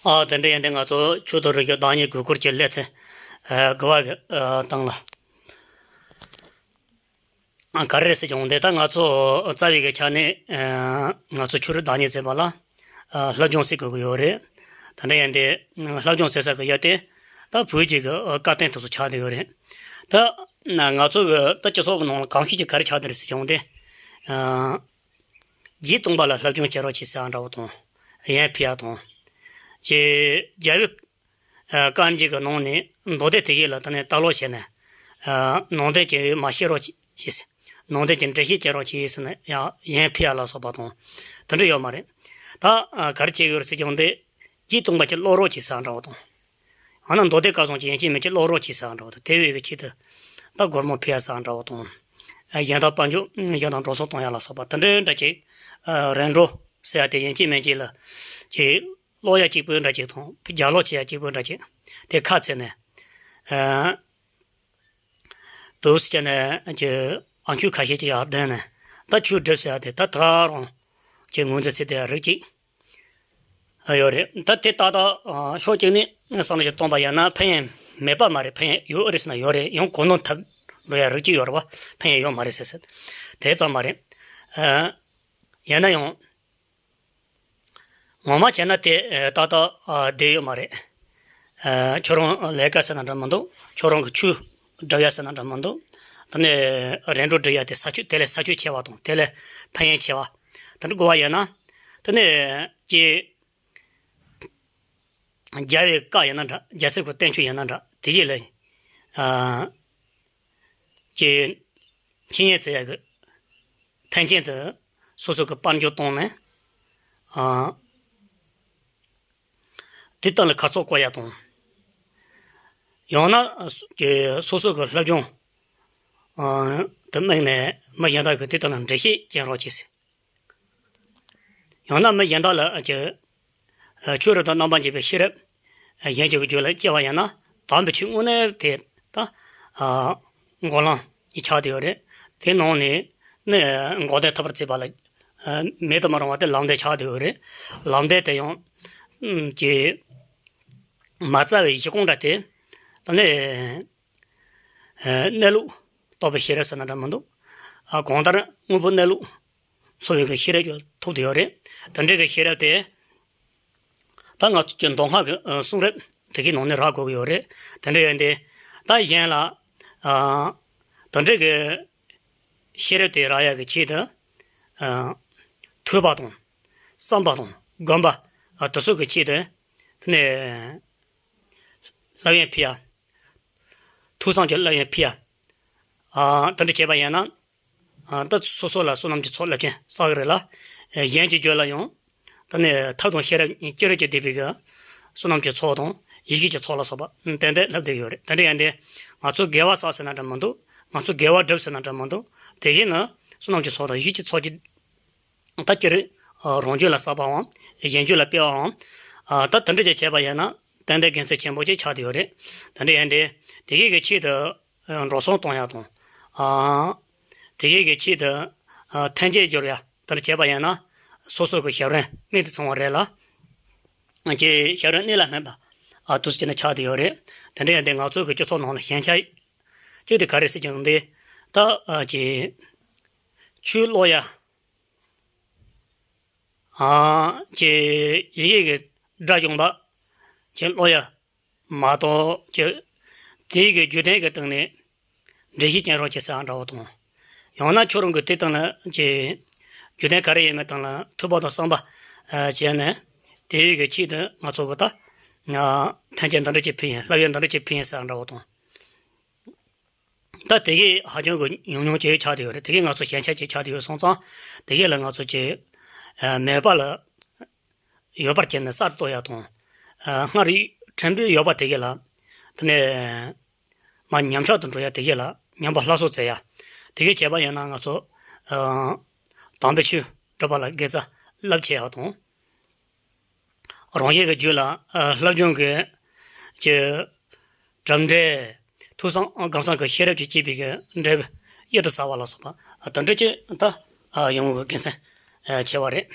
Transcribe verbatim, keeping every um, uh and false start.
ཨ་དེ་འདྲ་ཡིན་དུས་ང་ཚོ་ཆོས་དང་རིག་གཞུང་བདག་ཉིད་དགོས་སྐོར་གྱི་སླད་ཚན་ཨ་དགུ་བ་གི་ཨ་སྟེང་ལ། ཨ་ག་རེ་རེད་ཟེར་བྱུང་དེ་ད་ང་ཚོ་རྩ་བའི་གི་ཆ་ནས་ཨ་ང་ཚོ་ཆོས་རིག་བདག་ཉིད་ཟེར་བ་ལ་ཨ་སློབ་སྦྱོང་ཟེར་དགོས་ཀྱི་ཡོད་རེད། དེ་འདྲ་ཡིན་དུས་སློབ་སྦྱོང་ཟེར་ས་གི་ཡ་དེ་ད་བོད་ཀྱི་གི་ཨ་བཀའ་བསྟན་དེ་ཚོ་ཆགས་བསྡད་ཡོད་རེད། ད་ང་ཚོ་གི་ད་སྤྱི་ཚོགས་ཀྱི་ནང་ལ་གང་ཤེས་ཀྱི་ག་རེ་ཆགས་བསྡད་རེད་ཟེར་བྱུང་དེ། ཨ་རྗེ་སྟོང་པ་ལ་སློབ་སྦྱོང་བྱེད་རོགས་བྱེད་ཟེར་བ་འདྲ་བོ་དང་། ཡན་ཕུལ་ཡ་དང་། ཅེས་རྒྱལ་བའི་ཨ་བཀའ་འགྱུར་གྱི་ནང་ནས་མདོ་སྡེ་དེ་ཡིག་ལ་ད་ནས་ལྟ་ཀློག་བྱས་ནས། ཨ་ནང་དོན་ཅིག་མ་ཤེས་རོགས་བྱེད་ཟེར། ནང་དོན་ཅིག་འགྲེལ་བཤད་བྱེད་རོགས་བྱེད་ཟེར་ནས་ཡང་ཡན་ཕུལ་ཡ་ལ་སོགས་པ་དང་། དེ་འདྲ་ཡོད་མ་རེད། ད་ཨ་ག་རེ་བྱེད་ཡོད་རེད་ཟེར་ཀྱང་དེ། རྗེ་སྟོང་པ་ཅིག་ཀློག་རོགས་བྱེད་ཟེར་བ་འདྲ་བོ་དང་། ཡང་ན་མདོ་སྡེ་བཀའ་བཟང་ཅིག་ཡན་ཆད་མེད་ཅིག་ཀློག་རོགས་བྱེད་ཟེར་བ་འདྲ་བོ་དང་། དེ་བས་ཀྱི་ཆེད་དུ་ད་སྒོར་མོ་ཕུལ་ཡ་ཟེར་བ་འདྲ་བོ་དང་། ཨ་གཞན་དག་དཔལ་འབྱོར་གཞན་དག་འགྲོ་སོང་གཏོང་ཡ་ལ་སོགས་པ་དེ་འདྲའི་འདྲ་ཅིག་ཨ་རིམ་གྲོ་ཟེར་ཡ་དེ་ཡན་ཆད་མེད་ཅིག་ལ་ཅིག་ཀློག་ཡ་གཅིག་པོའི་འདྲ་ཅིག་དང་རྒྱབ་ལོགས་བྱེད་ཡ་གཅིག་པོའི་འདྲ་ཅིག་དེ་ཁ་ཚེ་ནས། ཨ་དུས་སུ་བྱས་ནས་ཀྱི་ཨ་མཆོད་ཁ་ཤས་ཀྱི་ཡར་ལྡན་ནས་ད་ཆོས་སྒྲུབ་ཟེར་ཡ་དེ་ད་ད་རུང་ཀྱི་ངོས་འཛིན་ཚུལ་དེ་རིགས་གཅིག་ཡོད་རེད། ད་དེ་ཏག་ཏག་ཕྱོགས་གཅིག་ནས་བསམ་བློ་ཞིག་གཏོང་པ་ཡིན་ན་ཕན་ཡོན་མེད་པ་མ་རེད། ཕན་ཡོན་ཡོད་རེད་ཟེར་ན་ཡོད་རེད། ཡང་གོ་ནོར་ཐེབས་འགྲོ་ཡ་རིགས་གཅིག་ཡོད་རེད་བ། ཕན་ཡོན་ཡོད་མ་རེད་ཟེར་ཟེར། དེ་ཙམ་མ་རེད། ཡིན་ན་ཡང་ངོ་མ་བྱས་ན་དེ་ཏག་ཏག་བསྡད་ཡོད་མ་རེད། ཁྱོད་རང་ལས་ཀ་ཟེར་ན་འདྲ་མི་འདུག་ཁྱོད་རང་གི་ཆོས་སྒྲུབ་ཡ་ཟེར་ན་འདྲ་མི་འདུག་དེ་ནས་རིམ་གྲོ་སྒྲུབ་ཡ་དེ་ས་ཆོད་དེ་ལས་ས་ཆོད་ཆེ་བ་དང་དེ་ལས་ཕན་ཡོན་ཆེ་བ། དེ་འདྲ་དགོས་པ་ཡིན་ན། དེ་ནས་ཀྱི་རྒྱལ་བའི་བཀའ་ཡིན་ན་འདྲ། རྒྱལ་སྲས་ཀྱི་བསྟན་བཅོས་ཡིན་ན་འདྲ། དེ་ཡིག་ལ་ཨ་ཀྱི་འཆད་ཉན་བྱེད་ཡ་གི་ཐམས་ཅད་དུ་སོ་སོ་གི་དཔལ་འབྱོར་བཏང་ནས། ཨ་དེ་ལྟ་ལ་ཁ་ཚོགས་བསྐོར་ཡ་དང་། ཡང་ན་ཀྱི་སོ་སོ་གི་སློབ་སྦྱོང་ཨ་དུ་དམིགས་ནས་མི་གཞན་དག་གི་དེ་ལྟ་ལ་འགྲེལ་བཤད་སྦྱང་རོགས་བྱེད་ཟེར། ཡང་ན་མི་གཞན་དག་ལ་ཀྱི་ཆོས་རབ་དང་རྣམ་པར་འབྱེད་པའི་ཤེས་རབ་གཞན་གྱི་རྒྱུད་ལ་སྐྱེ་བ་ཡིན་ན་དམ་པའི་ཆོས་དངོས་གནས་དེ་ད་ཨ་འགོག་ལམ་ཆགས་བསྡད་ཡོད་རེད། དེ་ནང་ནས་ནི་འགོག་བདེན་ཐུབ་པར་བྱེད་པ་ལ་ཨ་མེད་དུ་མི་རུང་བ་དེ་ལམ་བདེན་ཆགས་བསྡད་ཡོད་རེད། ལམ་བདེན་དེ་ཡང་ཀྱི་མ་རྩ་བའི་གཞི་རྐང་འདྲ་དེ་ད་ནི་ཨ་གནས་ལུགས་རྟོགས་པའི་ཤེས་རབ་ཟེར་ན་འདྲ་མི་འདུག་ཨ་གང་ལྟར་དངོས་པོ་གནས་ལུགས་འཚོ་བའི་གི་ཤེས་རབ་ཀྱི་ཐོབ་བསྡད་ཡོད་རེད། དེ་འདྲའི་གི་ཤེས་རབ་དེ་ད་ང་ཚོ་ཀྱི་མདོ་སྔགས་ཀྱི་ཨ་གསུང་རབ་དེ་གའི་ནང་ནས་རག་དགོས་ཀྱི་ཡོད་རེད། དེ་འདྲ་ཡིན་ཏེ་ད་གཞན་ལ་ཨ་དེ་འདྲའི་གི་ཤེས་རབ་དེ་རག་ཡག་གི་ཆེད་དུ་ཨ་ཐོས་པ་དང་བསམ་པ་དང་སྒོམ་པ་ཨ་དེ་ཚོ་གི་ཆེད་དུ་དེ་ནས་སློབ་ཡོན་ཕུལ་ཡ། ཐོས་བསམ་གྱི་སློབ་ཡོན་ཕུལ་ཡ། ཨ་དེ་འདྲ་བྱས་པ་ཡིན་ན། ཨ་ད་སོ་སོ་ལ་བསོད་ནམས་ཀྱི་ཚོགས་རླབས་ཆེན་བསགས་ཀྱི་རེད་ལ། ཨ་གཞན་གྱི་རྒྱུད་ལ་ཡང་། ད་ནི་ཐབས་དང་ཤེས་རབ་ཅི་རིགས་ཀྱིས་བསྡུས་པའི་གི་བསོད་ནམས་ཀྱི་ཚོགས་དང་ཡེ་ཤེས་ཀྱི་ཚོགས་ལ་སོགས་པ་ཏན་ཏན་བསླབ་བསྡད་ཡོད་རེད། དེ་འདྲ་ཡིན་ཏེ། ང་ཚོ་དགེ་བ་བསགས་ཟེར་ན་འདྲ་མི་འདུག་ང་ཚོ་དགེ་བ་སྒྲུབ་ཟེར་ན་འདྲ་མི་འདུག་དེ་བཞིན་ནི་བསོད་ནམས་ཀྱི་ཚོགས་དང་ཡེ་ཤེས་ཀྱི་ཚོགས་ཀྱི། ད་ཅི་རེད། རང་རྒྱུད་ལ་བསགས་པའམ། གཞན་རྒྱུད་ལ་སྤེལ་བའམ། ད་དེ་འདྲ་ཅིག་བྱས་པ་ཡིན་ན་ཏན་ཏན་དགེ་མཚན་ཆེན་པོ་ཅིག་ཆགས་བསྡད་ཡོད་རེད། དེ་འདྲ་ཡིན་ཏེ། དེ་གའི་གི་ཆེད་དུ་འགྲོ་སོང་གཏོང་ཡག་དང་། དེ་གའི་གི་ཆེད་དུ་ཐམས་ཅད་སྦྱོར་ཡ་དེ་འདྲ་བྱས་པ་ཡིན་ན། སོ་སོ་གི་ཞབས་རིམ་སྨད་དུ་སོང་བ་རེད་ལ། ཀྱི་ཞབས་རིམ་སྣེ་ལ་སྨིན་པ་དུས་སུ་ཅི་ན་ཆགས་བསྡད་ཡོད་རེད། དེ་འདྲ་ཡིན་ཏེ་ང་ཚོ་གི་སྤྱི་ཚོགས་ནང་ལ་ཞན་ཆ་གཅིག་དེ་ག་རེ་ཟེར་ཀྱང་འདི་ད་ཀྱི་ཆོས་ཀློག་ཡ། ཨ་ཀྱི་ཡི་གེ་གི་སྒྲ་སྦྱོང་བ་ཀྱི་ཀློག་ཡ་མ་གཏོགས་ཀྱི་དེའི་གི་རྒྱུ་ལྡན་གྱི་སྟེང་ནས་འགྲེལ་བཤད་སྦྱང་རོགས་བྱེད་ཟེར་བ་འདྲ་བོ་དང་། ཡང་ན་ཁྱོད་རང་གི་དེ་སྟེང་ལ་ཀྱི་རྒྱུ་ལྡན་ག་རེ་ཡིན་མིན་སྟེང་ལ་ཐོས་པ་དང་བསམ་པ་བྱས་ནས་དེའི་གི་ཆེད་དུ་ང་ཚོ་གི་ད་ཐམས་ཅད་འདི་འདྲ་ཅིག་ཕུལ་ཡིན། སློབ་ཡོན་འདི་འདྲ་ཅིག་ཕུལ་ཡིན་ཟེར་བ་འདྲ་བོ་དང་། ད་དེ་གའི་ཧ་ཅང་གི་ཉུང་ཉུང་ཅིག་ཆགས་བསྡད་ཡོད་རེད། དེ་གའི་ང་ཚོ་ཞན་ཆ་ཅིག་ཆགས་བསྡད་ཡོད་སོང་ཙང་དེ་གའི་ལ་ང་ཚོ་ཅིག་ཨ་མེད་པ་ལ་ཡོད་པར་བྱས་ནས་གསར་གཏོད་ཡ་དང་། ཨ་སྔར་ཕྲན་བུ་ཡོད་པ་དེ་གའི་ལ་དེ་ནས་མར་ཉམས་ཆག་ཏུ་འགྲོ་ཡ་དེ་གའི་ལ་ཉམས་པ་སླར་གསོ་མཛད་ཡ། དེ་གའི་བྱས་པ་ཡིན་ན་ང་ཚོ་ཨ་དམ་པའི་ཆོས་སྒྲུབ་པ་ལ་དགེ་རྩ་རླབས་ཆེ་ཡ་དང་། རང་གཞན་གྱི་རྒྱུད་ལ་ཨ་སློབ་སྦྱོང་གི་ཀྱི་གྲུབ་འབྲས་ཐོས་བསམ་སྒོམ་གསུམ་གྱི་ཤེས་རབ་ཀྱིས་བསྐྱེད་པའི་གི་འབྲས་བུ་གཡུར་དུ་ཟ་བ་ལ་སོགས་པ་ཨ་དེ་འདྲ་ཅིག་ད་ཨ་ཡོང་བའི་དགེ་མཚན་ཨ་ཆེ་བ་རེད།